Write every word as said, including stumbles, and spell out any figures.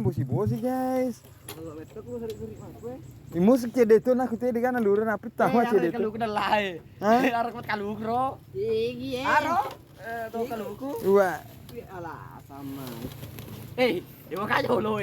Bosi-bosi, guys. Kalau laptop lu seri-seri mah gue. Imus cedde tu nak tadi kan lurus apa tahu cedde tu. Kalau kena lai. Hah? Arek mat kalu, Bro. Aro. Eh, to kaluku. Wah. Alah, sama. Eh, dia makanya lo.